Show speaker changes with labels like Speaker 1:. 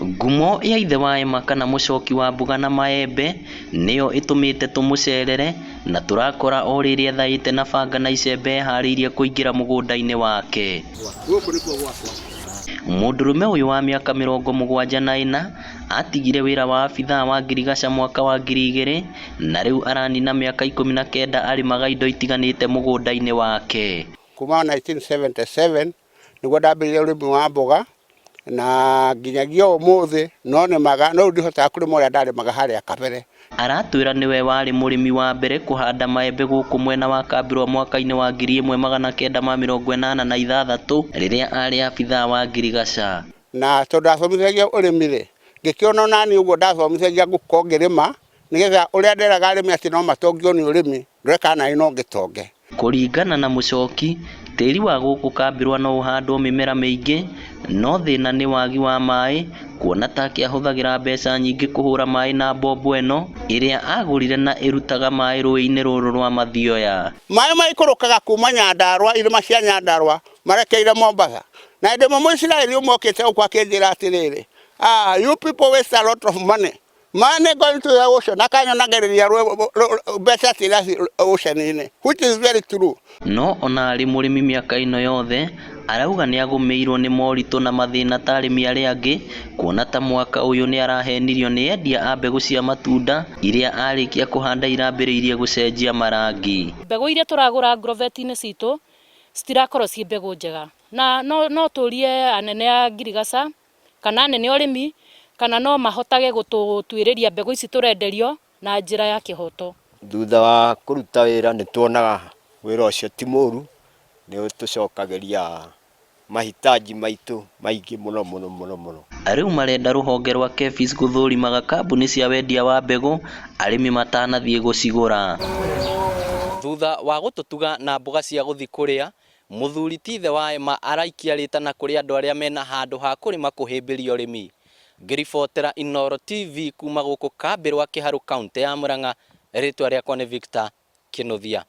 Speaker 1: Ngumo ya ithe wa Emma kana mũcoki wa mboga na maembe nĩyo ĩtũmĩte tũmũcerere na tũrakora o rĩrĩ ethaĩte na banga na icembe eharĩirie kũingĩra mũgũnda-inĩ wake.
Speaker 2: Gũkũ nĩkuo gwakwa.
Speaker 1: Mũndũrũme ũyũ wa mĩaka 74 atigire wĩra wa abithaa wa ngirigaca mwaka wa 2000 na rĩu aranina mĩaka 19 arĩmaga indo itiganĩte mũgũnda-inĩ wake.
Speaker 2: Kuma 1977 nĩguo ndambĩrĩirie ũrĩmi wa mboga na nginyagia ũmũthĩ no nĩmaga no rĩu ndihotaga kũrĩma ũrĩa ndarĩmaga harĩa kabere.
Speaker 1: Aratwĩra nĩwe warĩ mũrĩmi wa mbere kũhanda maembe gũkũ mwena wa Kambirwa mwaka-inĩ wa 1986 rĩrĩa arĩ abithaa wa ngirigaca.
Speaker 2: Na tondũ ndathomithagia ũrĩmi rĩ, ngĩkĩona onaniĩ ũguo ndathomithagia ngũkorwo ngĩrĩma nĩgetha ũrĩa nderaga arĩmi atĩ no matongio nĩ ũrĩmi, ndore kana naniĩ no ngĩtonge.
Speaker 1: Kũringana na Mũchoki, tĩri wa gũkũ Kambirwa no ũhandwo mĩmera mĩingĩ, no thĩna nĩ wagi wa maĩ kuona take ahũthagĩra mbeca nyingĩ kũhũra maĩ na mbombo ĩno ĩrĩa agũrire na ĩrutaga maĩ rũĩ-inĩ rũrũ rwa Mathioya.
Speaker 2: Maĩ maikũrũkaga kuma Nyandarũa, irĩma cia Nyandarũa marekeire Mombasa. Na hĩndĩ ĩmwe Mũisiraeli ũmwe okĩte gũkũ akĩnjĩra atĩrĩrĩ, ah, you people waste a lot of money. Money going to the ocean. Akanyonagĩrĩria mbeca ciria ocean-inĩ, which is very true.
Speaker 1: No ona arĩ mũrĩmi mĩaka ĩno yothe, arauga nĩagũmĩirwo nĩ moritũ na mathĩna ta arĩmi arĩa angĩ, kuona ta mwaka ũyũ nĩarahenirio nĩ endia a mbegũ cia matunda iria arĩkia kũhanda irambĩrĩirie gũcenjia marangi.
Speaker 3: Mbegũ iria tũragũra agrovet-inĩ citũ citirakorwo ciĩ mbegũ njega, na no tũrie anene a ngirigaca kana anene a ũrĩmi kana no mahotage gũtũtuĩrĩria mbegũ ici tũrenderio na njĩra ya kĩhoto.
Speaker 4: Thutha wa kũruta wĩra nĩ tuonaga wĩra ũcio ti mũru, nĩ ũtũcokagĩria mahitaji maitũ maingĩ mũno mũno mũno mũno.
Speaker 1: Rĩu marenda rũhonge rwa KEPHIS gũthũrimaga kambuni cia wendia wa mbegũ arĩmi matanathiĩ gũcigũra. Thutha wa gũtũtuga na mboga cia gũthiĩ kũrĩa, mũthuri ti ithe wa Emma araikia rĩtana kũrĩ andũ arĩa mena handũ ha kũrĩma kũhĩmbĩria ũrĩmi. Ngĩribotera Inooro TV kuma gũkũ Kambĩrwa Kĩharũ kaũntĩ ya Murang'a, rĩtwa rĩakwa nĩ Victor Kĩnuthia.